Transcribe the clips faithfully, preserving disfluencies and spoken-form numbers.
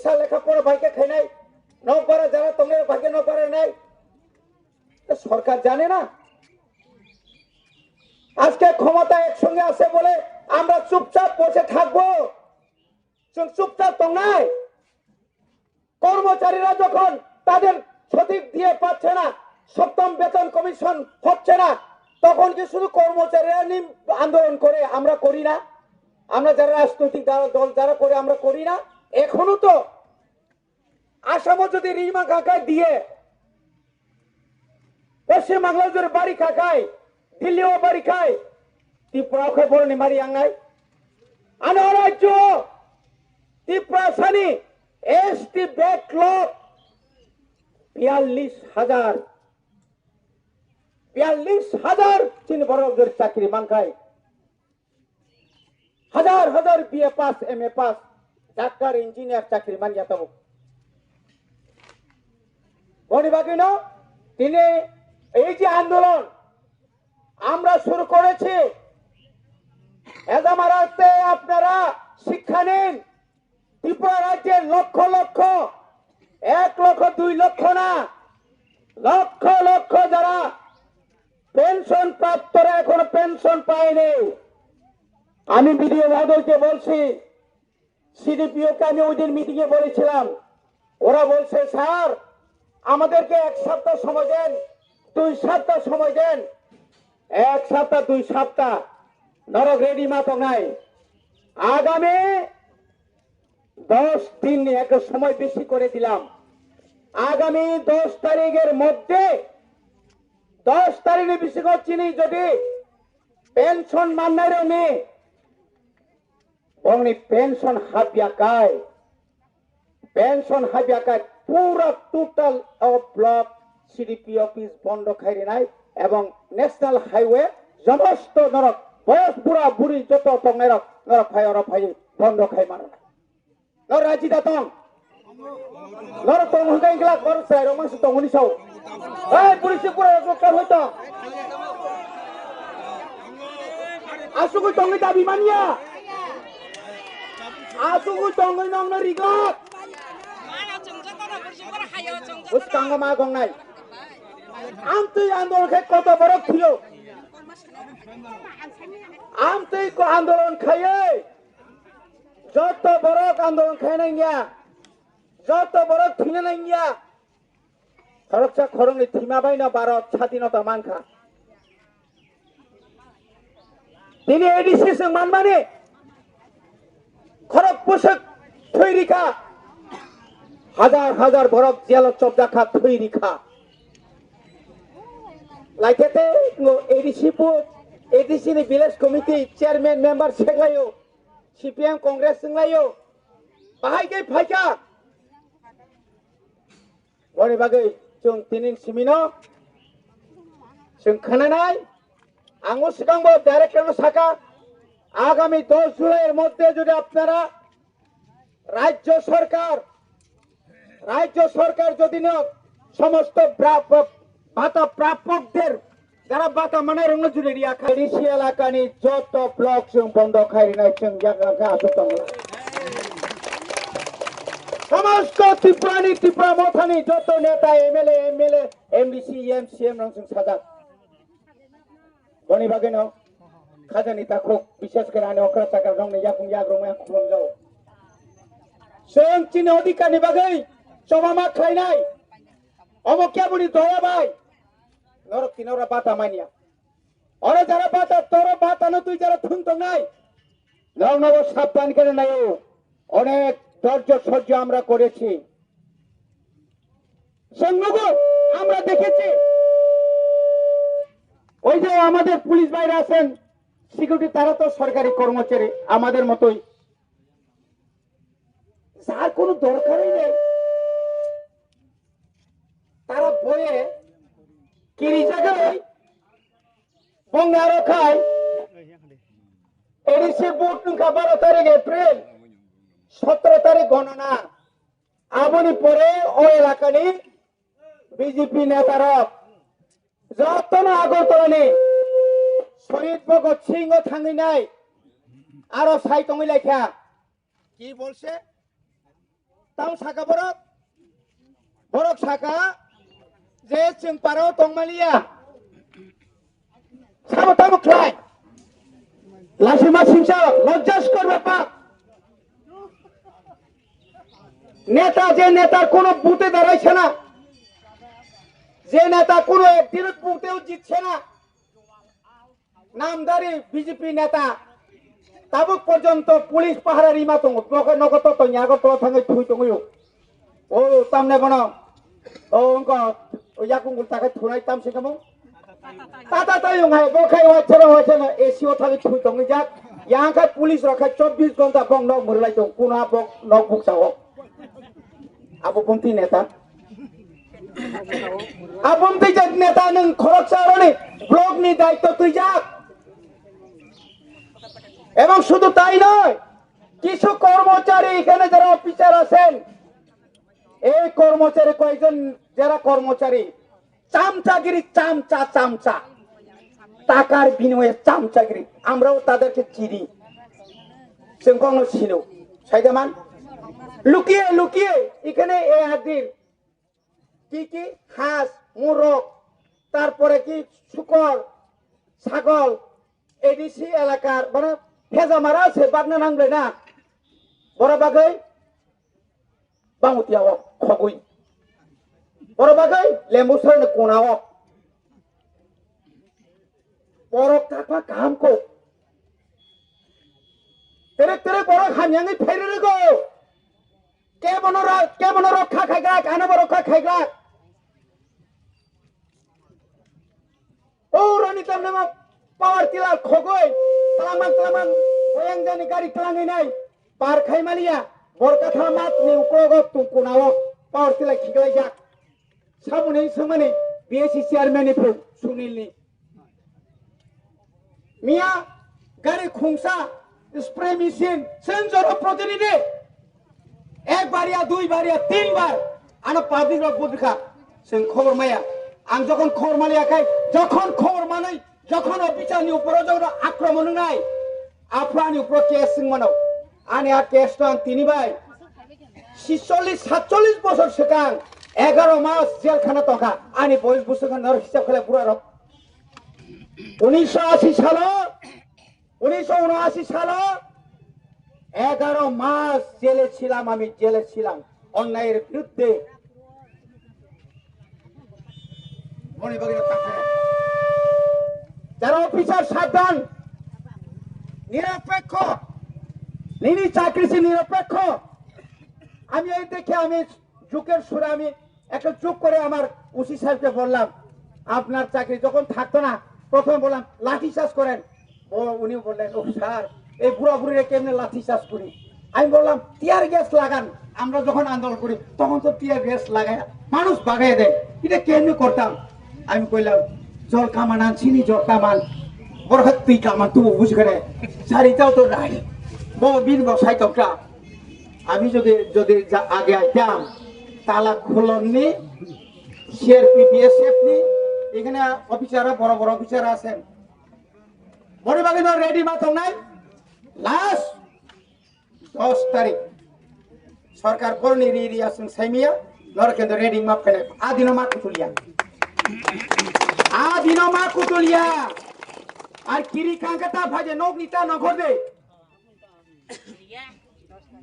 sa lekha pora bhai khe khainai, nok bara jara tongnai bhai khe nok bara nai. তো সরকার জানে না? আজকে ক্ষমতা একসঙ্গে আছে বলে আমরা চুপচাপ বসে থাকবো? চুপ-, চুপচাপ তো নাই। কর্মচারীরা যখন তাদের সঠিক দিয়ে পাচ্ছে না, সপ্তম বেতন কমিশন হচ্ছে না, তখন কি শুধু কর্মচারীরা নিম-, আন্দোলন করে? আমরা করি না? আমরা যারা রাজনৈতিক দল, দল যারা করে, আমরা করি না? এখনো তো আসামও যদি রিমা কাকায় দিয়ে, পশ্চিম বাংলায় যদি বাড়ি কাকায়, দিল্লিও বাড়ি খায়, ত্রিপুরা খে বড় নিমারি আঙ্গাই। আনো রাজ্য ত্রিপুরা সানি এসটি ব্যাকলগ বিয়াল্লিশ হাজার, বিয়াল্লিশ হাজার চিনি বড় যদি চাকরি মানখায়। Hajar hajar B A pass, M A pass, doctor, engineer chakri manya tabuk. Boni bagwi no tini ei je andolon amra shuru korechi, ejamar arte apnara shikkha nin. Tripura rajyer lokkho lokkho, ek lokkho dui lokkho na, lokkho lokkho jara pension praptora ekhono pension paini. আমি বিডিও মহোদয়কে বলছি, সিডিপিও কে আমি ওই দিন মিটিং এ বলেছিলাম, ওরা বলছে, স্যার, আমাদেরকে এক সপ্তাহ সময় দেন, দুই সপ্তাহ সময় দেন। এক সপ্তাহ, দুই সপ্তাহ নরক রেডি মা তো নাই। আগামী দশ দিন একটা সময় বেশি করে দিলাম। আগামী দশ তারিখের মধ্যে, দশ তারিখের বেশি করে চিনি যদি পেনশন মান্নারে নি, বংনি পেনশন হাবিয়া কাই, পেনশন হাবিয়া কাই পুরা total of block CDP office বন্ধ খাইরিনাই এবং ন্যাশনাল হাইওয়ে সমস্ত নরক বয়স বুড়া বুড়ি যত টংনাইরক নরক ফাই অরক ফাই বন্ধ খাই মারো। Nor raji da tong. Nor tong hwnkhe glak nor chwrai rok mangsa tong hwnwi sao. Hei puri si pura rok kam hoi tong. Asugwi tongwi dabi manya. Asugwi tongwi nongno rigok. Bwskango ma gongnai. Amtwi andolon khe koto borok thwiyo. Amtwi ko andolon khaiwi. Joto borok andolon khaina wngya, joto borok thwina nangya. Khoroksa khoroknwi thwima baino Bharat sadinota mankha. Tini A D C chwng manmani khorok bwswk thwi rikha, hajar hajar borok jelo chopjakha thwi rikha. Laitete ngo A D C bo, A D C ni village committee chairman member seklaio. C P M Congress wnglaio, bahai khe phaikha. Boni bagwi chwng tini simino chwng khwnanai. Ang o swkangbo director no sakha, agami dos July er moddhe jodi apnara rajyo sorkar রাজ্য সরকার যদি না সমস্ত প্রাপ-, ভাতা প্রাপকদের যারা ভাতা মানে রঙ জুড়ে রিয়া খালি এলাকানি যত ব্লক চুং বন্ধ খাই নাই চুং জায়গা আসো তোমরা। সমস্ত ত্রিপুরানি ত্রিপুরা মথানি যত নেতা এমএলএ এমএলএ এমডিসি এমসিএম রং চুং সাজা। Boni bagwi no khajani takhuk, bises khe ani okra chakra rokni yakung yagrok maya khulum jao. Chwng chini odhikar ni bagwi chobama khlainai. Omo keboni doya bai? Norok tini oro bata manya. Oro jara bata, toro bata no twi jara thung tongnai. Norok no sabdan khe naio. Onek dhorjo sojjo amra korechi. Chwng nugo, amra dekhechi. ওই যে আমাদের পুলিশ ভাইরা আছেন, সিকিউরিটি, তারা তো সরকারি কর্মচারী, আমাদের মতোই। যার কোনো দরকারই নেই, তারা বয়ে কিরি জায়গায় বঙ্গে আরো খায়। এডিসি ভোট সংখ্যা বারো তারিখ এপ্রিল, সতেরো তারিখ গণনা। Aboni pore o elakani B J P netarok jotono Agartala ni Shahid Bhagat Singh o thangwi nai aro sai tongwi laikha. Ki bolse? Tamo saka borok, borok saka je chwng parao tongmaliya. Sabo tamo khlai? Lasima singsa lojjas korba pap. Neta je neta kono bute darai sana, je neta kono ek din buteo jitse na, namdari B J P neta tabuk porjonto police pahara rima tongo, nogo nogo to tongo, Agartala thangwi thui tongwi o. O tamne bono, o wngkha, o yakung gul takai thunai tam se kamo. Tata tayung hai, bo khai waisano, waisano, A C o thangwi thui tongwi jak. Yang khai police rok khai chobbish ghonta bong nok mwrwlai tong, kuna bok nok buksa o. Abo bumti neta. Abo bumti je neta nwng khoroksa roni block ni daitto twijak. Ebong sudhu tai noi, kisu kormochari ekhane jara officer asen, ei kormochari koyekjon jara kormochari, চামচাগিরি, চামচা, চামচা। টাকার বিনিময়ে চামচাগিরি। আমরাও তাদেরকে চিনি। Sengkong no sino. Saidaman? লুকিয়ে, লুকিয়ে, এখানে এ হাজির। কি কি? হাঁস, মোরগ, তারপরে কি? শুকর, ছাগল, এডিসি এলাকার, মানে, ভেজা মারা আছে, বাগনা নাংবে না। বড় বাগৈ, Bangutiya o khogwi. Oro bagwi lembu sarni kona o. Borok takma kaham kok. Terek terek borok hamyangwi phairwrwgo. Kebono ro-, kebono rokha khaigak, ano bo rokha khaigak. O rani tamnama power tiller khogoi, tlamang tlamang, boyang jani gari tlangai nai, par khai maliya, borkatha mat ni uklogo tungkuna o power tiller khiklai jak. Sabuni sengmani B S C chairman ni phung Sunil ni. Miya gari khungsa, spray machine, seng joro protinidhi. Ek bar ya, dui bar ya, tin bar. Ano public rok budikha. Seng khobor maya. Ang jokhon khobor maliya khai, jokhon khobor manwi, jokhon officer ni uporo jokhon akromon wngnai, aphuru ani uporo case seng mano. Ani a case no ang tini bai ছিচল্লিশ সাতচল্লিশ বছর swkang egaro mas jel khana tongkha. Ani boyos bwswk kha norok hisab khlai bura rok. উনিশশো আশি সালো, উনিশশো ঊনআশি সালো এগারো মাস জেলে ছিলাম আমি, জেলে ছিলাম অন্যায়ের বিরুদ্ধে। মনে বাকি না তাকে। যারা অফিসার সাবধান, নিরপেক্ষ, নিনি চাকরি সে নিরপেক্ষ। আমি এই দেখে আমি যুগের সুরে আমি একটা যোগ করে আমার ওসি সাহেবকে বললাম, "আপনার চাকরি যখন থাকতো না, প্রথমে বললাম লাঠি চার্জ করেন।" ও, উনি বললেন, "ও স্যার, এই বুড়া বুড়িরা কেমনে লাঠি চার্জ করি?" আমি বললাম, "টিয়ার গ্যাস লাগান, আমরা যখন আন্দোলন করি তখন তো টিয়ার গ্যাস লাগায়, মানুষ বাগাই দেয়, এটা কেমনে করতাম?" আমি কইলাম, "জল কামান আনছিনি, জল কামান, বড় হাত তুই কামান, তুই বুঝ করে, সারিটাও তো নাই, বড় বিন বসাই তো কা।" আমি যদি, যদি যা-, আগে আইতাম, তালা খুলননি, সিআরপি, বিএসএফ নি, এখানে অফিসাররা, বড় বড় অফিসার আছেন। মনে বাকি না, রেডি মা তো নাই? লাস্ট দশ তারিখ। সরকার বলনি রি রি আসুন সাইমিয়া, নর কিন্তু রেডি মা ফেলে। আদিনো মা কুতুলিয়া। আদিনো মা কুতুলিয়া। আর কিরি কাঙ্কাতা ভাজে নখ নিতা নখর দে।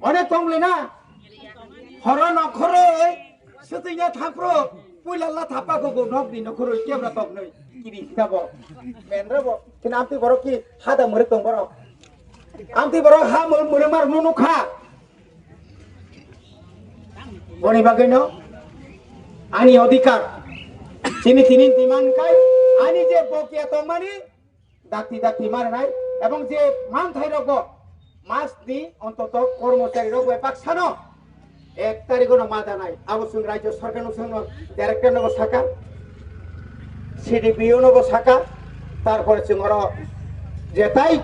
Onek tong le na? Horo nokhoroi, swtwino thangphro, puila la thapa go go nok ni nokhoroi, kebra tok noi, kiri hita bo. Menra bo, kini amtwi borok ki hada mwrwk tong borok. Amtwi borok ha mwrwk mwrwk mar no nukha. Boni bagwi no, ani odhikar, chini tini demand kai, ani je bokia tongmani, dakti dakti marinai, ebong je manthai rogo mas ni ontoto kormochari rogo epak sano ek tarikh no ma danai, abo chwng rajyo sarkar no chwng director no bo saka, C D P O no bo saka, tarpore chwng oro jetai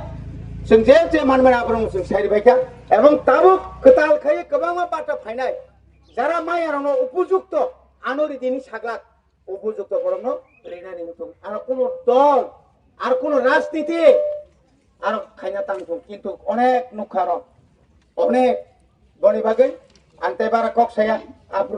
chwng je je manmani abo no chwng sai rwbaikha, ebong tabuk kwtal khai kwbangma bata phainai, jara maya rok no upojukto ano ridini saglak. Upojukto borokno rinani wngthung. Aro kuno dol, ar kuno rajniti aro khaina tangthung, kintu onek nukha rok, onek boni bagwi Ang tei bara kok saya. Aphuru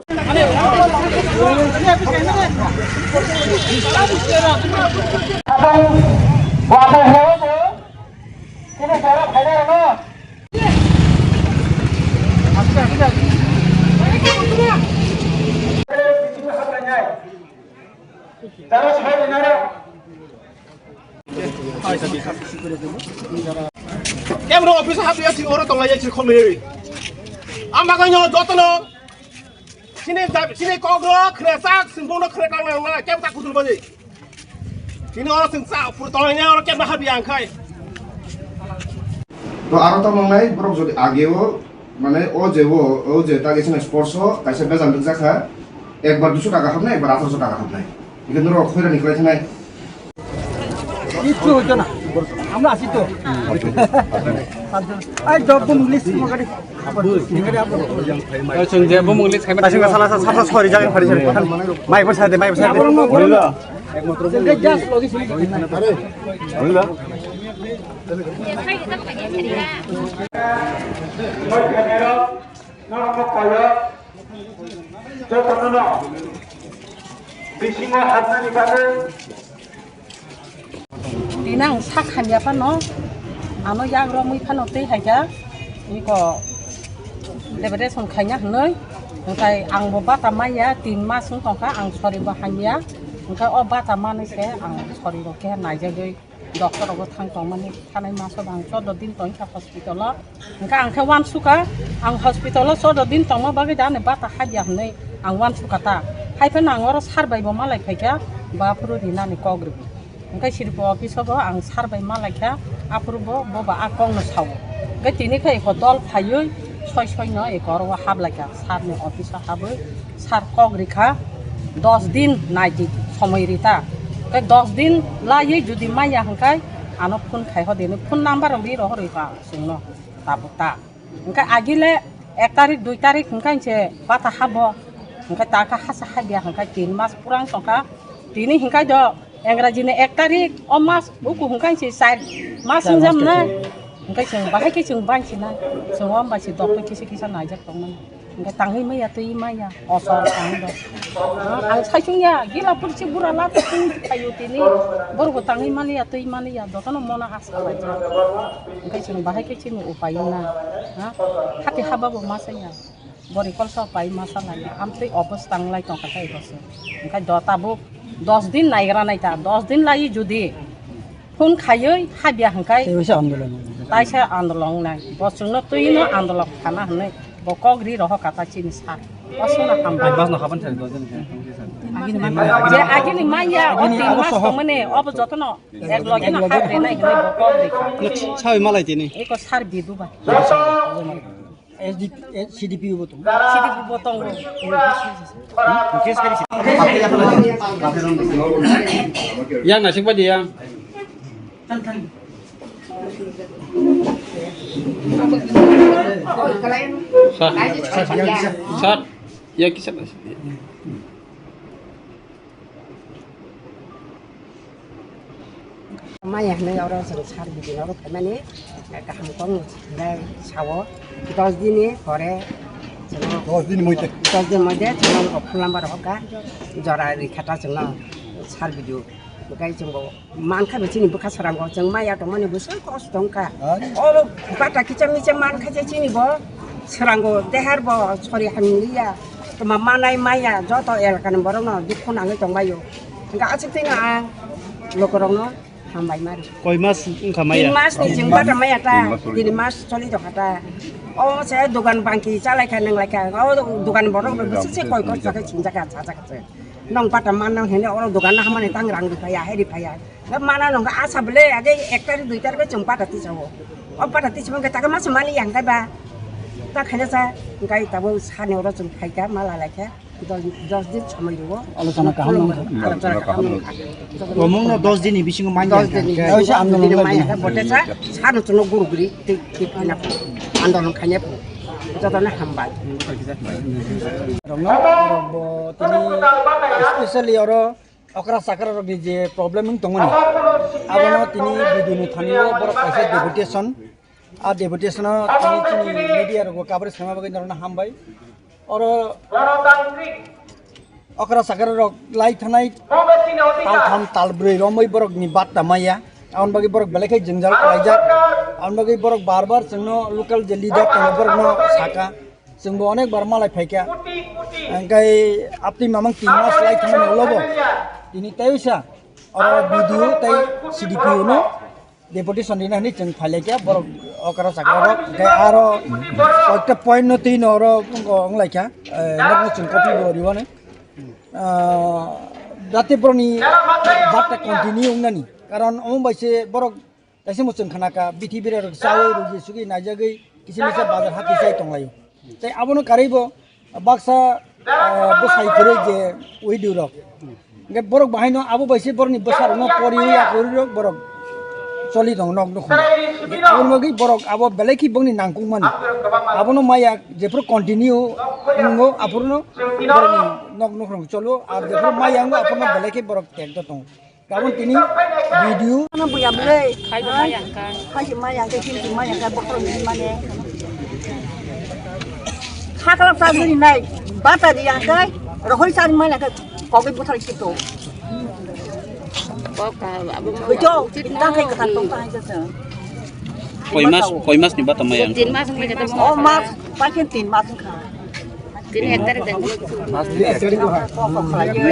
Kebro office hapya si oro tonglai ya si khomri. Ama kanyo jotono. Sini da-, sini kok rok khre sak, sini bono khre kang nang na, kem tak kutul bani. Sini oro sing sa, pur tolai ne oro kem bahar biang khai. To aro to mangnai, borok jodi ageo, mane o je o, o je tagi sini sports o, kaisa bejan rwk jakha, ekbar duiso taka hapnai, ekbar atharoso taka hapnai. Ikhe norok khoirani khlai thanai. কিচ্ছু হইতো না, আমরা আছি তো। এই জব মুংলিশ মগাড়ি। Chwng je bumung list khaima. Sala sa sa sori jagan phari sori. Mai phar sa de, mai phar sa de. Just logi sini. Jotono bisingo habnani bagwi. Tini ang sak hamya phano, ano yak romwi phano twi hai kha, iko depression khaina hwnwi, hwnkhe ang bo bata manya, tin mas wng tongkha, ang sori bo hamya, hwnkhe o bata manwi se ang sori rok khe naijagwi. Doctor rogo thang tongmani thanai maso bang chordo din tongkha hospital o. Hwnkhe ang khe uansukha, ang hospital o chordo din tongma bagwi da ani bata habya hwnwi ang uansukha ta. Hai phano ang oro sir bai bo malai phaikha, bo aphuru rinani kok rwdi. Hwnkhe siripo office o bo ang sir bai malaikha, aphuru bo, bo ba a kokno sao. Hwnkhe tini khe eko dol phaiwi soi soino eko oro o haplaikha, sir ni office o habwi. Sir kok rikha, dos din naidi somoi rita. Tei dos din laiwi jodi maya hwnkhe ano phone khai hodi hinwi phone number rok ri rohorwi ba chwngno tabuk ta. Hwnkhe agile ek tarik dui tarik hwnkhe se bata habo. Hwnkhe ta khe hasa habya hwnkhe tin mas purang tongkha. Tini hwnkhe do Engraji ni ek tarik o mas uku hwnkhe se char mas wngjamna. Hwnkhe chwng bahai khe chwng bansinai. Chwng o bai se doctor kisa kisa naijak tongmani. Hwnkhe tangwi maya twi maya, osor tang do. Ang saichung ya, gila pursi bura la twi thaio tini. Borok bo tangwi mani ya, twi mani ya, jotono mona asa lai. Hwnkhe chwng bahai khe chini upai wngna. Ha? Hati haba bo ma saya. Bori kolsa pai ma sa lai. Amtwi obos tang lai tongkha tei boso. Hwnkhe do tabuk dos din naigra nai ta, dos din lai judi. Phone khaiwi habya hwnkhe. Tei waisa andolon. Taisa andolon nai. Bo chwngno twino andolon khana hwnwi. Bo kok ri rohor kata chini sir. Bo chwngno hambai. Ai, bas no haban thari dojani khe. Je agini manya, o tin mas tongmani, obo jotono ek logi no hab renai hwnwi bo kok ri kha. Sawi malai tini. Eko sir bidu bai. S D P, eh, C D P bo tongo. C D P bo tongo. Yang nasik ba dia. Sa, sa, ya kisa nasik. Maya hwnwi oro chwng sir bidino oro phaimani, kaham kok hwnwi sao, dos dini pore chwngno dos din moide. Dos din moide chwngno phone number hoka, jora rikha ta chwngno sir bidio. Bukai chwngbo mankha bo chini bwkha srango chwng maya tongmani bwswk kosto wngkha. Oro bata kicha micha mankha je chini bo srango dehar bo sori hamliya. Toma manai maya joto elakani borokno dukhu nangwi tongbaio. Hwnkhe aswk twi no ang lukurokno hambai mari. Koi mas wngkha maya? Tin mas ni chwng bata maya ta, tin mas choli tongkha ta. O se dogan bangki chalaikha nanglaikha, o dogan borok bai bwswk se koi kok sakai chwngjakha, chajakha se. Nong bata mannang hene oro dogan no hamani tang rang riphaya, hai riphaya. Mana nong asa bele age ek tarik dui tarik chwng bata tisao. O bata tisao hwnkhe ta khe masa mali yang kaiba. Ta khaina sa, hwnkhe tabuk sani oro chwng phaikha, mala laikha. Dos, dos din somoi rwo. Alochona kaham nang kha. Alochona kaham nang kha. Tomung no dos din ni bisingo manya. Dos din ni bisingo manya kha. Bote sa, sano chwngno guru guri tei, tei khaina phu. Andolon khaina phu. Jotono hambai. Rokno, rok bo tini especially oro okra chakra rokni je problem wng tongmani, abono tini B D O ni thani o borok kaisa deputation A deputation o tini chini media rok coverage khaima bagwi norokno hambai. Oro okra sakra rok lai thanai tal tham tal brwi romwi borok ni batta maya. Aboni bagwi borok belai khe jwngjal khlaijak. Aboni bagwi borok bar bar chwngno local je leader tongo borokno saka. Chwngbo onek bar malai phaikha. Hingkai apni mamang tin mas lai thanai ulobo. Tini tei usa oro B D O tei C D P O no deputation rina hwnwi chwng phailaikha borok okra sakra rok. Hingkai aro koyekta point no twi no oro wnglaikha. Eh, nokno chwng copy bo riwani. Ah, jate borokni batta continue wngnani. Karon omo bai se borok kaisa muchung khanaka, bithi bira rok chawi rugi sugi naijagwi kisa misa bazar hati chai tonglaio. Tei abono karwi bo baksa, ah, bwsai kwrwi je widow rok. Hingke borok bahaino abo bai se borokni bwsa rokno poriwi akorwi rok borok choli tongo nok nukhung. Aboni bagwi borok abo belai khe bongni nangkukmani. Abono maya jephuru continue wngo aphuru no borokni nok nukhung cholo, ar jephuru maya wngo aphuru no belai khe borok tekto tongo. Gabon tini video. Ano buya bwlai. Khai bo maya hwnkha. Khai si maya hwnkha, chini si maya hwnkha, bokhorok ni mane. Hakla sa guri nai. Bata di hwnkha. Rohoi sa maya hwnkha. Kogi buthar si to. Kok ka abo mo. Bejo, tang khai khan tong tang jasa. Koi mas, koi mas ni bata maya hwnkha. Tin mas ni jata. Oh, mas, pakin tin mas hwnkha. Tini ektar dan.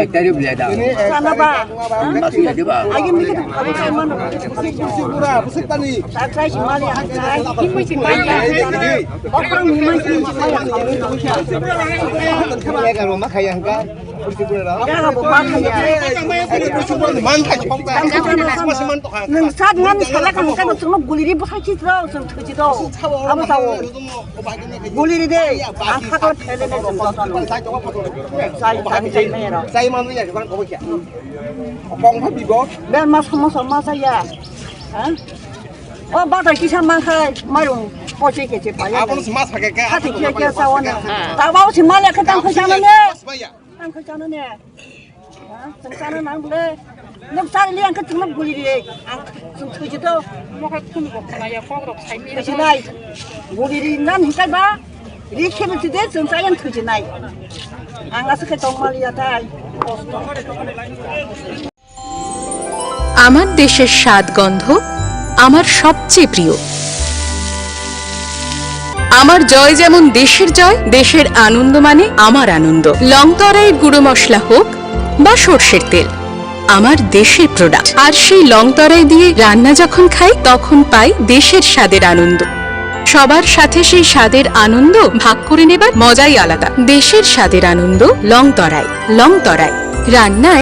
Ektar beli ada. Sana ba? Mas beli ada ba? Lagi mikir tu kamu sama. Busik, busik, murah, busik tani. Tak saya cuma lihat, saya. Ini cuma lihat. Orang memang sini cuma lihat. Ya, kalau mak hayang kan. Ya, kalau bukan ya. Man khai. Nang sat ngan salah kan kan cuma guli di bukan citra, cuma citra. Apa tahu? Guli ri de, ang khakla phele ne jeng joto no. Sai, sai, sai, me ro. Sai manu ya, kan ko kya? Kong pha bibo. Ber mas mo so mas ya. Ha? O ba ta kisa man khai, mai rung, po che ke che pa ya. Abo mas ha ke ka. Hati ke ke sa wana. Ta ba si mal ya ka tang kho chana ne. Tang kho chana ne. Ha? Tang chana nang le. Nok chana le ang ka tang guli ri. Ang sung sung ji to. Mo ka khun ko khna ya, kok rok sai mi. Kisi nai. Guli ri nan hikai ba. Ri khe bi de sung chana thujinai. Ang asa ke tong mal ya tai. আমার দেশের স্বাদ গন্ধ আমার সবচেয়ে প্রিয়। আমার জয় যেমন দেশের জয়, দেশের আনন্দ মানে আমার আনন্দ। লং তরাইয়ের গুঁড়ো মশলা হোক বা সর্ষের তেল, আমার দেশের প্রোডাক্ট। আর সেই লং তরাই দিয়ে রান্না যখন খাই, তখন পাই দেশের স্বাদের আনন্দ। সবার সাথে সেই স্বাদের আনন্দ ভাগ করে নেবার মজাই আলাদা। দেশের স্বাদের আনন্দ লং তরাই। লং তরাই, রান্নায়